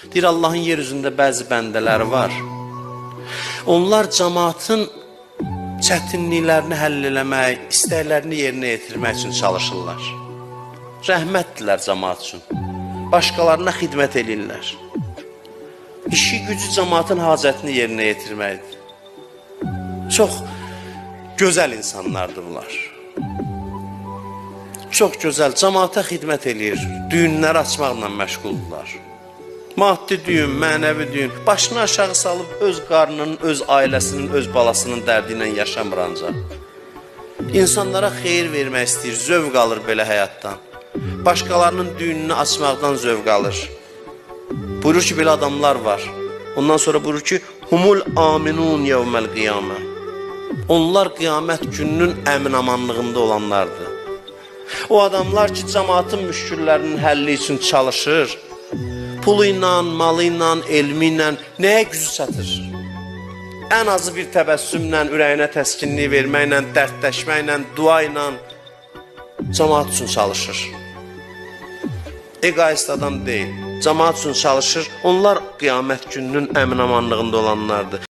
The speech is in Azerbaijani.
Deyir, Allahın yer üzündə bəzi bəndələri var. Onlar cəmaatın çətinliklərini həll eləmək, istəklərini yerinə yetirmək üçün çalışırlar. Rəhmətdirlər cəmaat üçün. Başqalarına xidmət eləyirlər. İşi gücü cəmaatın hacətini yerinə yetirməkdir. Çox gözəl insanlardır bunlar. Çox gözəl cəmaata xidmət eləyir, düyünləri açmaqla məşğuldurlar. Maddi düyün, mənəvi düyün, başını aşağı salıb öz qarnının, öz ailəsinin, öz balasının dərdi ilə yaşamır ancaq. İnsanlara xeyir vermək istəyir, zövq alır belə həyatdan. Başqalarının düyününü açmaqdan zövq alır. Buyurur ki, belə adamlar var. Ondan sonra buyurur ki, humul aminun yevməl qiyamə. Onlar qiyamət gününün əmin-amanlığında olanlardır. O adamlar ki, cəmaatın müşküllərinin həlli üçün çalışır, pulu ilə, malı ilə, elmi ilə nəyə gücü çatır? Ən azı bir təbəssümlə, ürəyinə təskinlik verməklə, dərdləşməklə, dua ilə cəmaat üçün çalışır. Egoist adam deyil, cəmaat üçün çalışır. Onlar qiyamət gününün əmin-amanlığında olanlardır.